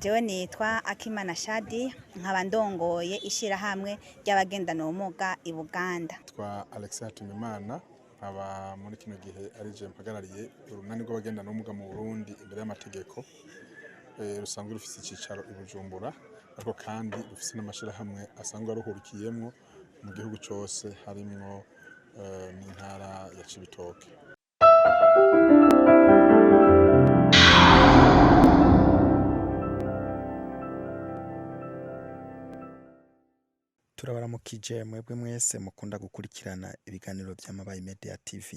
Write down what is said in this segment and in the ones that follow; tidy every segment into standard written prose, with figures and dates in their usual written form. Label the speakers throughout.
Speaker 1: Jewe nitwa Akimana Shadi, nkaba ndongoye ishirahamwe ry'abagendana ubumuga i Buganda.
Speaker 2: Twa Alexis Hatunimana, nkaba muri kino gihe ari je mpagarariye urunani rw'abagendana ubumuga mu Burundi imbere y'amategeko, rusanzwe rufise icicaro i Bujumbura, ariko kandi rufise n'amashirahamwe asanzwe aruhurikiyemwo mu gihugu cose, harimwo n'intara ya Cibitoke.
Speaker 3: Turabaramukije mwebwe mwese mukunda gukurikirana ibiganiro vy'Amabayi Media TV.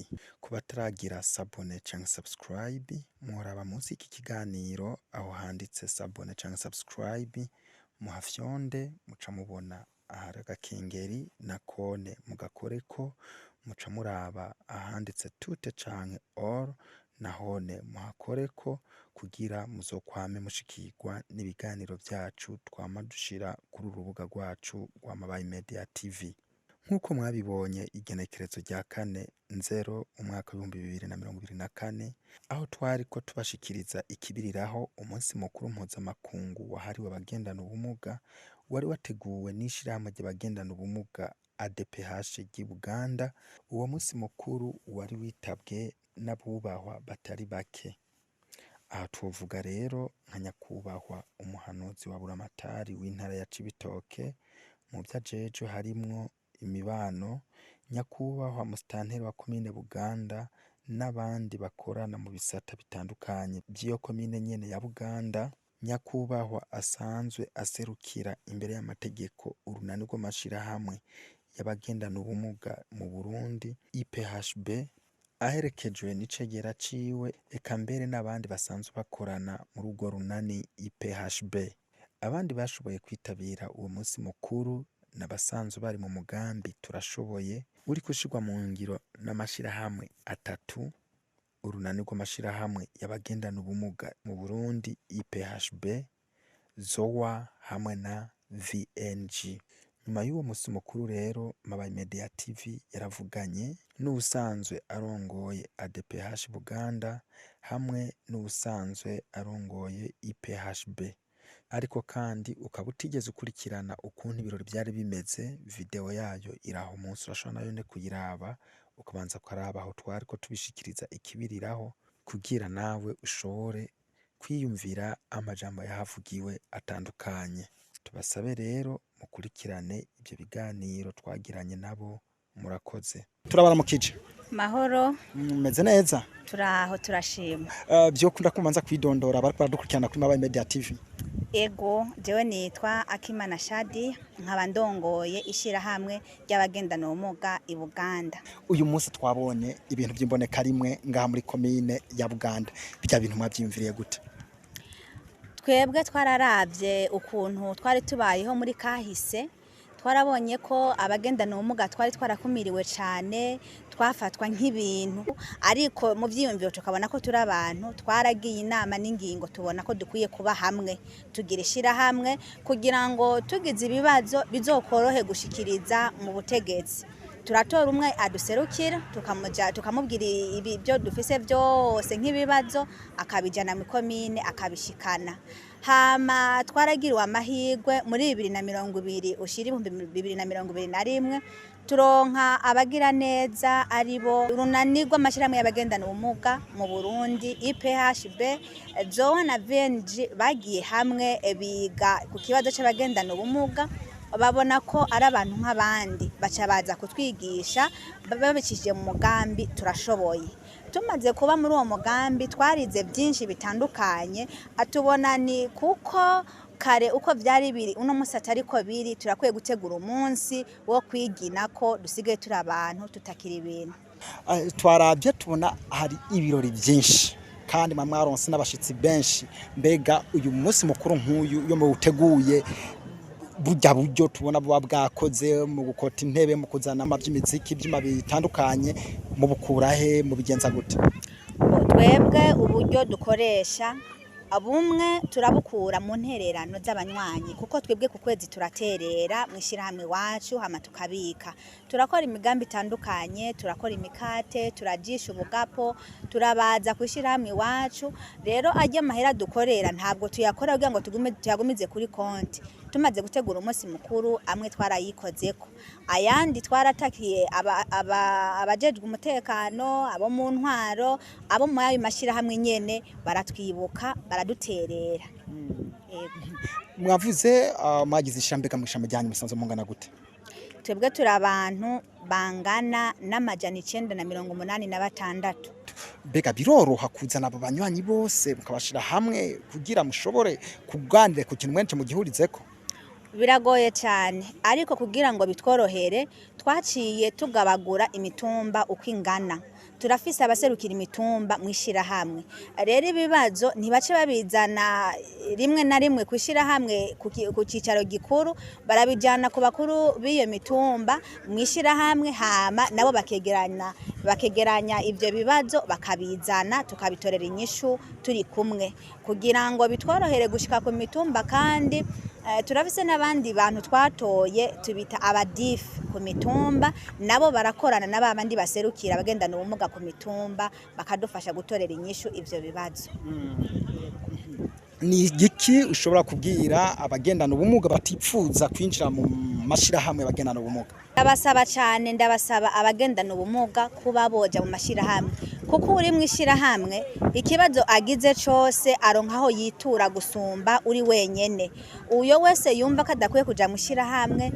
Speaker 3: Ku bataragira s'abonner canke subscribe, mworaba munsi y'iki kiganiro aho handitse s'abonner canke subscribe, muhafyonde, muca mubona ahari agakengeri na kone, mugakoreko, muca muraba ahanditse toutes canke all, nahone muhakoreko kugira muzokwame mushikirwa n'ibiganiro vyacu twama dushira kuri uru rubuga rwacu rwa Mabayi Media TV. Nk'uko mwabibonye, igenekerezo rya 4 nzero umwaka w'2024, aho twariko tubashikiriza ikibiriraho umunsi mukuru mpuzamakungu wahariwe abagendana ubumuga, wari wateguwe n'ishirahamwe ry'abagendana ubumuga ADPH ry'i Buganda. Uwo munsi mukuru wari witabwe n'abubahwa batari bake. Aha twovuga rero nka nyakubahwa umuhanuzi wa Buramatari w'intara ya Cibitoke, mu vyo ajejwe harimwo imibano, nyakubahwa musitanteri wa komine Buganda n'abandi bakorana mu bisata bitandukanye vy'iyo komine nyene ya Buganda, nyakubahwa asanzwe aserukira imbere y'amategeko urunani rw'amashirahamwe y'abagendana ubumuga mu Burundi IPHB, aherekejwe n'icegera ciwe, eka mbere n'abandi basanzwe bakorana muri urwo runani IPHB. Abandi bashoboye kwitabira uwo munsi mukuru n'abasanzwe bari mu mugambi Turashoboye, uriko ushirwa mu ngiro n'amashirahamwe atatu: urunani rw'amashirahamwe y'abagendana ubumuga mu Burundi IPHB, ZOA hamwe na VNG. Nyuma y'uwo musi mukuru rero, Mabayi Media TV yaravuganye n'uwusanzwe arongoye ADPH Buganda hamwe n'uwusanzwe arongoye IPHB. Ariko kandi ukaba utigeze ukurikirana ukuntu ibirori vyari bimeze, video yayo iraho munsi, urashobora nayo kuyiraba, ukabanza ukaraba aho twariko tubishikiriza ikibiriraho, kugira nawe ushobore kwiyumvira amajambo yahavugiwe atandukanye. Tubasabe rero mukurikirane ivyo biganiro twagiranye nabo. Murakoze.
Speaker 4: Turabaramukije.
Speaker 1: Mahoro.
Speaker 4: Mumeze neza?
Speaker 1: Turaho, turashima.
Speaker 4: Vyokunda kumanza kwidondora bariko baradukurikirana kuri Mabayi Media TV.
Speaker 1: Ego, jewe nitwa Akimana Shadi, nkaba ndongoye ishirahamwe ry'abagendana ubumuga i Buganda.
Speaker 4: Uyu munsi twabonye ibintu vy'imboneka rimwe ngaha muri komine ya Buganda. Birya bintu mwavyiyumviriye gute?
Speaker 1: Twebwe twararavye ukuntu twari tubayeho muri kahise, twarabonye ko abagendana ubumuga twari twarakumiriwe cane, twafatwa nk'ibintu, ariko mu vyiyumviro tukabona ko turi abantu. Twaragiye inama n'ingingo, tubona ko dukwiye kuba hamwe, tugira ishirahamwe kugira ngo tugize ibibazo bizokorohe gushikiriza mu butegetsi. Turatora umwe aduserukira, tukamuja tukamubwira ibyo dufise byose nk'ibibazo, akabijana mu komine akabishikana. Hama twaragiriwe amahirwe muri 2020 ushira 2021, turonka abagira neza, ari bo urunani rw'amashyirahamwe y'abagendana ubumuga mu Burundi IPHB, ZOA na VNG. Bagiye hamwe biga ku kibazo c'abagendana ubumuga, babona ko ari abantu nk'abandi, baca baza kutwigisha babicishije mu mugambi Turashoboye. Tumaze kuba muri uwo mugambi, twarize byinshi bitandukanye, atubona ni kuko kare uko vyari biri, uno munsi atariko biri. Turakwiye gutegura umunsi wo kwigina ko dusigaye turi abantu, tutakiri ibintu.
Speaker 4: Twarabye tubona hari ibirori byinshi kandi mwaronse n'abashitsi benshi. Mbega uyu munsi mukuru nk'uyu iyo muwuteguye, burya buryo tubona buba bwakoze mu gukota intebe, mu kuzana amavy'imiziki, ivyuma bitandukanye, mu bukura he? Mu bigenza gute?
Speaker 1: Twebwe uburyo dukoresha Bumwe turabukura mu ntererano z'abanywanyi, kuko twebwe ku kwezi turaterera mu ishyirahamwe iwacu, hama tukabika. Turakora imigambi itandukanye, turakora imikate, turajisha ubugapo, turabaza ku ishyirahamwe iwacu. Rero ajya amahera dukorera ntabwo tuyakora kugira ngo tugume tuyagumize kuri konti. Tumaze gutegura umunsi mukuru, amwe twarayikozeko, ayandi twaratakiye abajejwe umutekano, abo mu ntwaro, abo mu ayo mashyirahamwe nyene baratwibuka, baraduterera. Yego.
Speaker 4: Mwavuze mwagize ishamba mu ishamba ryanyu, musanzwe mungana gute?
Speaker 1: Twebwe turi abantu bangana n'986.
Speaker 4: Mbega biroroha kuzana abo banywanyi bose mukabashira hamwe kugira mushobore kuganira ku kintu mwenshi mugihurizeko?
Speaker 1: Biragoye cyane, ariko kugira ngo bitworohere twaciye tugabagura imitumba uko ingana. Turafise abaserukira imitumba mu ishyirahamwe. Rero ibibazo ntibace babizana rimwe na rimwe ku ishyirahamwe ku cyicaro gikuru, barabijyana ku bakuru b'iyo mitumba mu ishyirahamwe, hama nabo bakegeranya ibyo bibazo bakabizana, tukabitorera inyishu turi kumwe kugira ngo bitworohere gushika ku mitumba. Kandi turafise n'abandi bantu twatoye tubita abadifu ku mitumba, nabo barakorana na babandi baserukira abagendana ubumuga ku mitumba, bakadufasha gutorera inyishu ivyo bibazo.
Speaker 4: Ni igiki ushobora kubwira abagendana ubumuga batipfuza kwinjira mu mashirahamwe abagendana ubumuga?
Speaker 1: Ndabasaba cyane, ndabasaba abagendana ubumuga kuba boja mu mashyirahamwe, kuko uri mu ishyirahamwe ikibazo agize cose aronka aho yitura gusumba uri wenyene. Uyo wese yumva ko adakwiye kuja mu ishyirahamwe,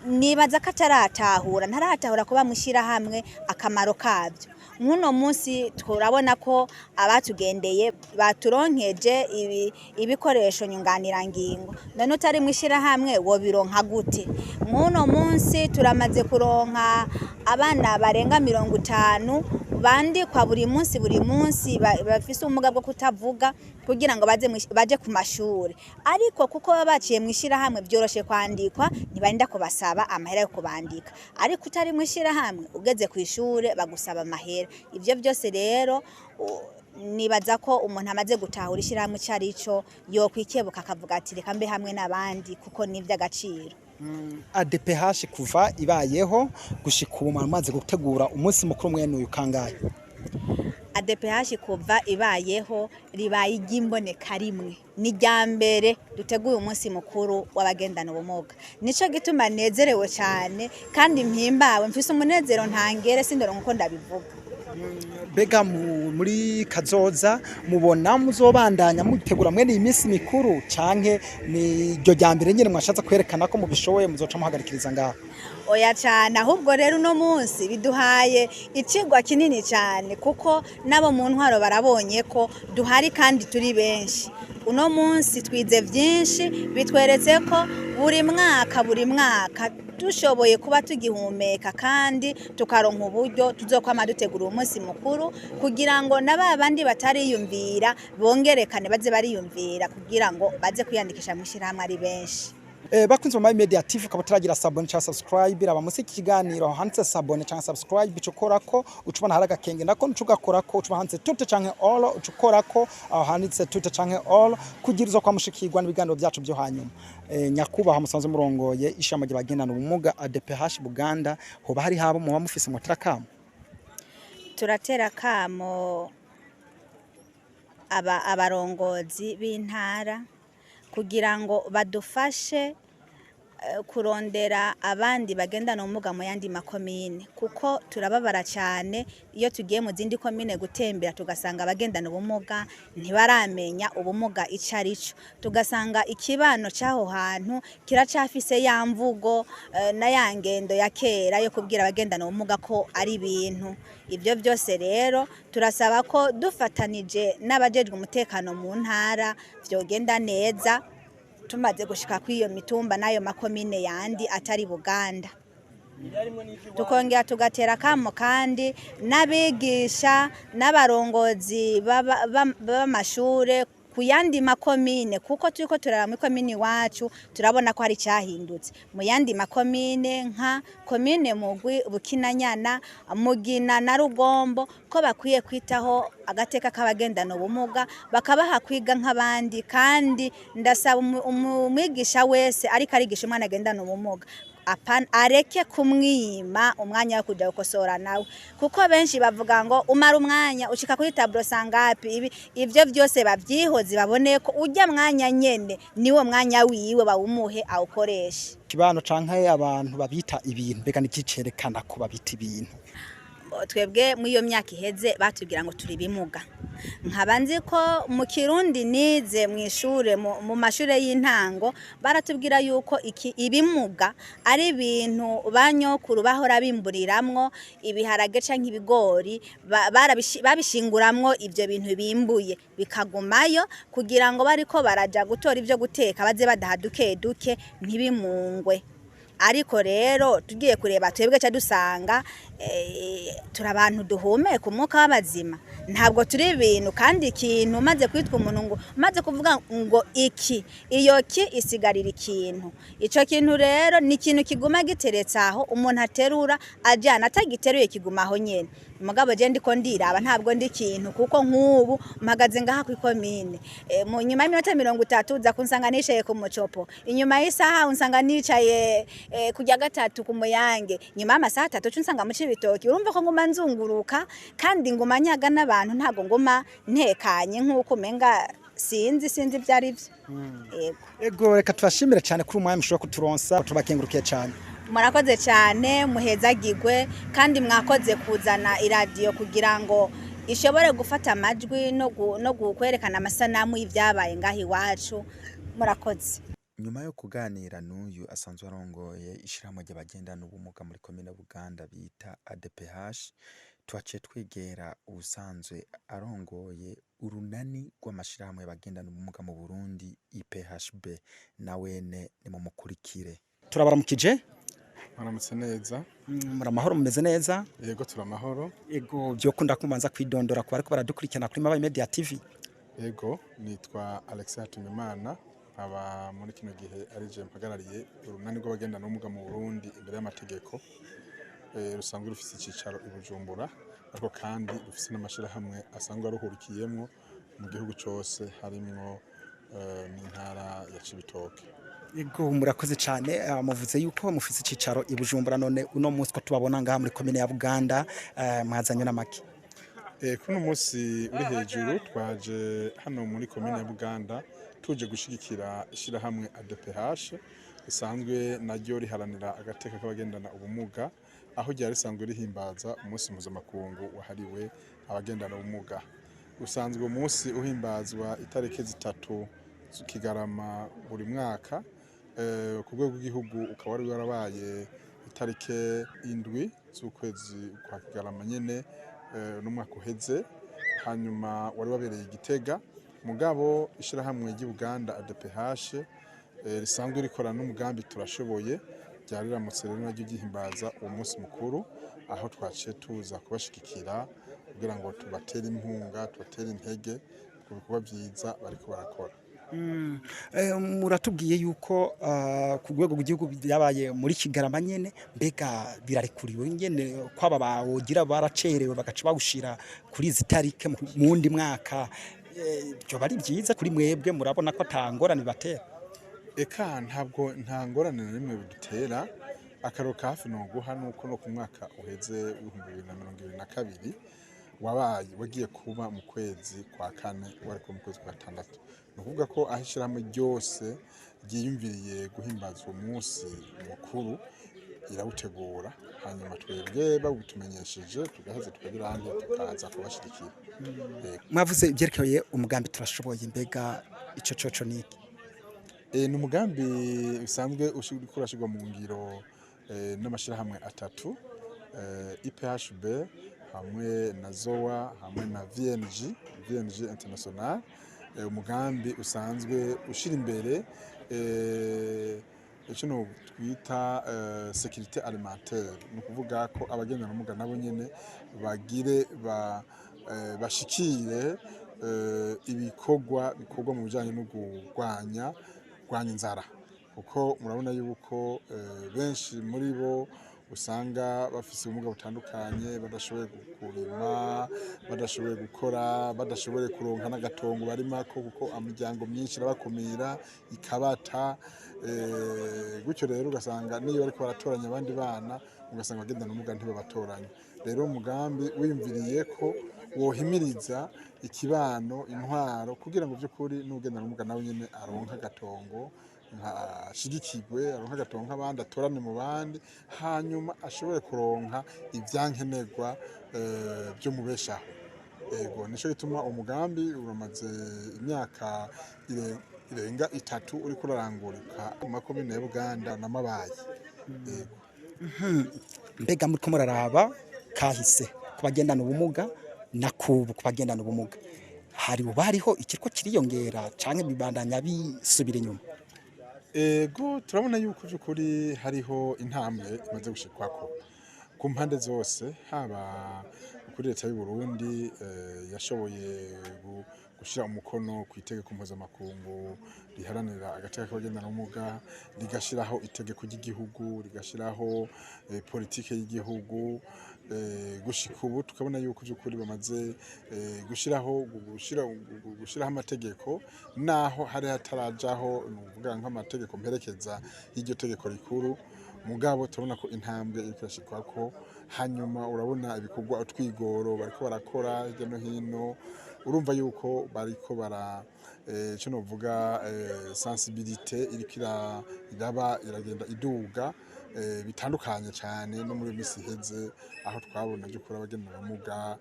Speaker 1: nibaza ko ataratahura, ntaratahura kuba mu ishyirahamwe akamaro kabyo. Nk'uno munsi turabona ko abatugendeye baturonkeje ibikoresho nyunganirangingo, none utari mu ishyirahamwe wobironka gute? Nk'uno munsi turamaze kuronka abana barenga 50 bandikwa buri munsi buri munsi bafise ubumuga bwo kutavuga, kugira ngo baje ku mashuri. Ariko kuko baba baciye mu ishyirahamwe byoroshe kwandikwa, ntibarinda kubasaba amahera yo kubandika. Ariko utari mu ishyirahamwe ugeze ku ishure bagusaba amahera. Ivyo byose rero nibaza ko umuntu amaze gutahura ishyirahamwe ico ari cyo yokwikebuka akavuga ati reka mbe hamwe n'abandi, kuko ni ivy'agaciro.
Speaker 4: ADPH kuva ibayeho gushika ubu mumaze gutegura umunsi mukuru mwene uyu kangahe?
Speaker 1: ADPH kuva ibayeho ribaye iry'imboneka rimwe, ni irya mbere duteguye umunsi mukuru w'abagendana ubumuga. Nico gituma nezerewe cyane kandi mpimbawe, mfise umunezero ntangere, sindoronka uko ndabivuga.
Speaker 4: Mbega muri kazoza mubona muzobandanya mutegura mwene iyi minsi mikuru, canke ni iryo rya mbere nyene mwashatse kwerekana ko mubishoboye muzoca muhagarikiriza ngaho?
Speaker 1: Oya cyane, ahubwo rero uno munsi biduhaye icigwa kinini cyane, kuko nabo mu ntwaro barabonye ko duhari kandi turi benshi. Uno munsi twize byinshi, bitweretse ko buri mwaka buri mwaka dushoboye kuba tugihumeka kandi tukaronka uburyo tuzokwama dutegura umunsi mukuru, kugira ngo na ba bandi batariyumvira bongerekane baze bariyumvira, kugira ngo baze kwiyandikisha mu ishyirahamwe ari benshi.
Speaker 4: Bakunzi ba My Media TV, ukaba utaragira s'abonner cyangwa subscribe, raba munsi y'iki kiganiro aho handitse s'abonner cyangwa subscribe, ico ukorako uca ubona hari agakenge, nako uca ugakorako, uca ubona handitse toutes canke all, uca ukorako aho handitse toutes canke all kugira uzo kwamushikirwa n'ibiganiro byacu byo hanyuma. Nyakubahwa musanzwe murongoye ishami ry'abagendana ubumuga ADPH Buganda, hoba hari habo muba mufise mutera kamo?
Speaker 1: Turatera kamo abarongozi b'intara kugira ngo badufashe kurondera abandi bagendana ubumuga mu yandi makomine, kuko turababara cyane iyo tugiye mu zindi komine gutembera tugasanga abagendana ubumuga ntibaramenya ubumuga ico ari cyo, tugasanga ikibano cy'aho hantu kiracafise ya mvugo na ya ngendo ya kera yo kubwira abagendana ubumuga ko ari ibintu. Ibyo byose rero turasaba ko dufatanije n'abajejwe umutekano mu ntara vyogenda neza, tumaze gushika kw'iyo mitumba n'ayo makomine yandi atari Buganda. Tukongera tugatera kamo kandi n'abigisha n'abarongozi b'amashure Ku yandi makomine, kuko turiko turara muri komine iwacu, turabona ko hari icyahindutse mu yandi makomine nka komine Mugwi, Bukinanyana, Mugina na Rugombo, ko bakwiye kwitaho agateka k'abagendana ubumuga, bakabaha kwiga nk'abandi. Kandi ndasaba umwigisha wese ariko arigisha umwana agendana ubumuga, apana areke kumwima umwanya wo kuja gukosora nawe, kuko benshi bavuga ngo umara umwanya ushika kuri tableau sangapi. Ibi ivyo vyose bavyihoze, babone ko ujya mwanya nyene niwo mwanya wiwe, bawumuhe awukoreshe.
Speaker 4: Kibano canke abantu babita ibintu, mbega niki cerekana ko babita ibintu?
Speaker 1: Twebwe muri iyo myaka iheze batubwira ngo turi bimuga. Nkaba nzi ko mu Kirundi nize mu ishure, mu mashure y'intango, baratubwira yuko iki ibimuga ari ibintu ba nyokuru bahora bimburiramwo ibiharage canke ibigori, babishinguramwo ivyo bintu bimbuye, bikagumayo kugira ngo bariko baraja gutora ivyo guteka baze badaha duke duke, ntibimungwe. Ariko rero tugiye kureba twebwe, ca dusanga turi abantu duhumeka umwuka w'abazima, ntabwo turi ibintu. Kandi ikintu umaze kwitwa umuntu, ngo umaze kuvuga ngo iki, iyo ki isigarira ikintu. Ico kintu rero ni ikintu kiguma giteretse aho, umuntu aterura ajana, atagiteruye kiguma aho nyene. Mugabo je ndiko ndiraba, ntabwo ndi ikintu, kuko nk'ubu mpagaze ngaha kw'ikomine, mu nyuma y'iminota 30 uza kunsanga nicaye ku mucopo, inyuma y'isaha unsanga nicaye kujya gatatu ku Muyange, nyuma y'amasaha 3 uca unsanga mu Cibitoki. Urumva ko nguma nzunguruka kandi nguma nyaga n'abantu, ntabwo nguma ntekanye nk'uko umenga sinzi ibyo ari byo. Yego.
Speaker 4: Ego, reka tubashimire cyane kuri umwanya mushobora kuturonsa, tubakengurukiye cyane.
Speaker 1: Murakoze cyane, muhezagirwe, kandi mwakoze kuzana iradiyo kugira ngo ishobore gufata amajwi no kwerekana amasanamu y'ibyabaye ngaho iwacu. Murakoze.
Speaker 3: Nyuma yo kuganira n'uyu asanzwe arongoye ishirahamwe ry'abagendana ubumuga muri komine Buganda bita ADPH, twaciye twegera uwusanzwe arongoye urunani rw'amashirahamwe y'abagendana ubumuga mu Burundi, IPHB, nawene nimumukurikire.
Speaker 4: Turabaramukije.
Speaker 2: Mwaramutse neza.
Speaker 4: Muri amahoro, mumeze neza?
Speaker 2: Yego, turamahoro.
Speaker 4: Ego, byokunda kumanza kwidondora ku bariko baradukurikirana kuri Mabayi Media TV.
Speaker 2: Yego, nitwa Alexis Hatunimana, nkaba muri kino gihe ari je mpagarariye urunani rw'abagendana ubumuga mu Burundi imbere y'amategeko, rusanzwe rufise icicaro i Bujumbura, ariko kandi rufise n'amashirahamwe asanzwe aruhurikiyemwo mu gihugu cose, harimwo n'intara ya Cibitoke.
Speaker 4: Ego, murakoze cyane. Muvuze yuko mufise icicaro i Bujumbura, none uno munsi ko tubabona ngaha muri komine ya Buganda, mwazanywe n'amaki?
Speaker 2: Kuno munsi uri hejuru twaje hano muri komine ya Buganda tuje gushigikira ishirahamwe ADPH, risanzwe naryo riharanira agateka k'abagendana ubumuga, aho ryari risanzwe rihimbaza umunsi mpuzamakungu wahariwe abagendana ubumuga. Usanzwe uwo munsi uhimbazwa itariki 3 Kigarama buri mwaka. Ku rwego rw'igihugu ukaba wari warabaye itariki 7 z'ukwezi kwa Kigarama nyene n'umwaka uheze, hanyuma wari wabereye i Gitega. Mugabo ishirahamwe ry'i Buganda ADPH, risanzwe rikorana n'umugambi Turashoboye, ryari riramutse rero naryo ryihimbaza uwo munsi mukuru, aho twaciye tuza kubashigikira kugira ngo tubatere inkunga, tubatere intege ku bikorwa vyiza bariko barakora.
Speaker 4: Muratubwiye yuko ku rwego rw'igihugu byabaye muri Kigarama nyene, mbega birarekuriwe nyene kwaba bawogira baracerewe bagaca bawushira kuri izi tarike mu wundi mwaka? Byoba ari byiza kuri mwebwe? Murabona ko atangorane batera?
Speaker 2: Eka, ntabwo, nta ngorane na rimwe bidutera. Akaro ka hafi noguha nuko no ku mwaka uheze w'2022 wabaye wagiye kuba mu kwezi kwa kane, wari kuba mu kwezi kwa gatandatu. Ni ukuvuga ko aho ishirahamwe ryose ryiyumviriye guhimbaza uwo munsi mukuru irawutegura, hanyuma twebwe bawutumenyesheje tugaheza tukagira ahandi tukaza kubashigikira. Yego.
Speaker 4: Mwavuze ibyerekeye umugambi Turashoboye, mbega ico coco niki?
Speaker 2: Ni umugambi usanzwe uriko urashirwa mu ngiro n'amashirahamwe atatu, IPHB hamwe na ZOA hamwe na VNG, VNG International. Umugambi usanzwe ushira imbere ico no twita sécurité alimentaire, ni ukuvuga ko abagendana ubumuga nabo nyene bagire bashikire ibikorwa bikorwa mu bijanye no kurwanya inzara, kuko murabona yuko benshi muri bo usanga bafise ubumuga butandukanye, badashoboye kurima, badashoboye gukora, badashoboye kuronka n'agatongo barimako, kuko imiryango myinshi irabakumira ikabata. Gutyo rero ugasanga niyo bariko baratoranya abandi bana, ugasanga abagendana ubumuga ntibabatoranya. Rero umugambi wiyumviriye ko wohimiriza ikibano, intwaro, kugira ngo vy'ukuri n'uwugendana ubumuga nawe nyene aronke agatongo, ashigikirwe, aronke agatongo nk'abandi, atorane mu bandi, hanyuma ashobore kuronka ivyankenerwa vyo mubeshaho. Ego, nico gituma umugambi uramaze imyaka irenga 3 uriko urarangurika mu makomine ya Buganda na Mabayi. Ego.
Speaker 4: Mbega muriko muraraba kahise ku bagendana ubumuga na kubu ku bagendana ubumuga, hari ubariho ikiriko kiriyongera canke bibandanya bisubira inyuma?
Speaker 2: Ego, turabona yuko vy'ukuri hariho intambwe imaze gushikwako ku mpande zose, haba kuri leta y'u Burundi yashoboye gushira umukono ku itegeko mpuzamakungu riharanira agateka k'abagendana ubumuga, rigashiraho itegeko ry'igihugu, rigashiraho politike y'igihugu. Gushika ubu tukabona yuko vy'ukuri bamaze gushiraho amategeko, naho hari hatarajaho nuvuga nk'amategeko mperekeza y'iryo tegeko rikuru, mugabo turabona ko intambwe iriko irashikwako. Hanyuma urabona ibikorwa utwigoro bariko barakora hirya no hino, urumva yuko bariko bara ico novuga sensibilité iriko iraba iragenda iduga, bitandukanye cane no muri misi iheze, aho twabona vy'ukuri abagendana ubumuga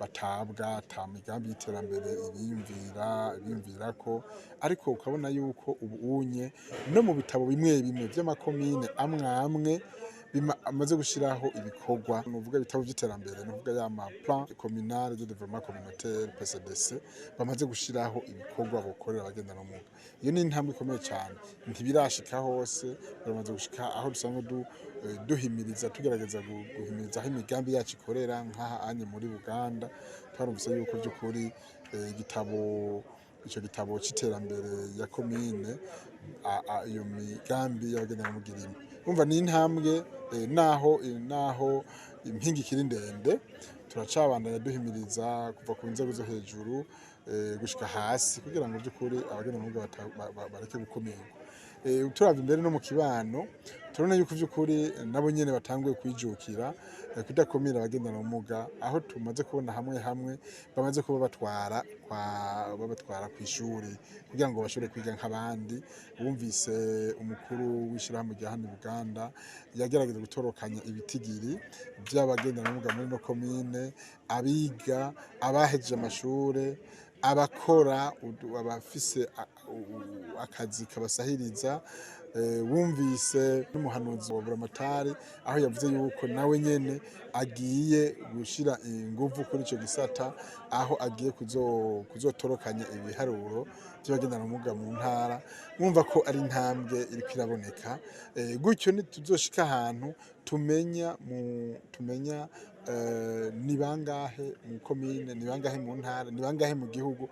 Speaker 2: batabwa, ata migambi y'iterambere ibiyumvirako. Ariko ukabona yuko ubu unye no mu bitabo bimwe bimwe vy'amakomine amwe amwe amaze gushiraho ibikorwa, nuvuga ibitabo vy'iterambere, nuvuga ya ma plan communal de développement communautaire PCDC, bamaze gushiraho ibikorwa bokorera abagendana ubumuga. Iyo ni intambwe ikomeye cyane, ntibirashika hose, baramaze gushika aho dusanzwe duhimiriza, tugerageza guhimiriza aho imigambi yacu ikorera. Nk'aha anye muri Buganda twarumvise yuko vy'ukuri ico gitabo c'iterambere ya komine iyo migambi y'abagendana ubumuga irimo. Urumva ni intambwe, naho impinga ikiri ndende, turacabandanya duhimiriza kuva ku nzego zo hejuru gushika hasi, kugira ngo vy'ukuri abagendana ubumuga bareke gukumirwa. Turavye imbere no mu kibano, turabona yuko vy'ukuri nabo nyene batanguye kwijukira kudakumira abagendana ubumuga, aho tumaze kubona hamwe hamwe bamaze kuba babatwara kw'ishuri kugira ngo bashobore kwiga nk'abandi. Wumvise umukuru w'ishirahamwe rya hano Buganda yagerageza gutorokanya ibitigiri vy'abagendana ubumuga muri no komine, abiga, abahejeje amashure, abakora, abafise akazi kabasahiriza. Wumvise n'umuhanuzi wa Buramatari aho yavuze yuko nawe nyene agiye gushira inguvu kuri ico gisata, aho agiye kuzotorokanya ibiharuro vy'abagendana ubumuga mu ntara. Mwumva ko ari intambwe iriko iraboneka. Gutyo ntituzoshika ahantu tumenya ni bangahe mu komine, ni bangahe mu ntara, ni bangahe mu gihugu.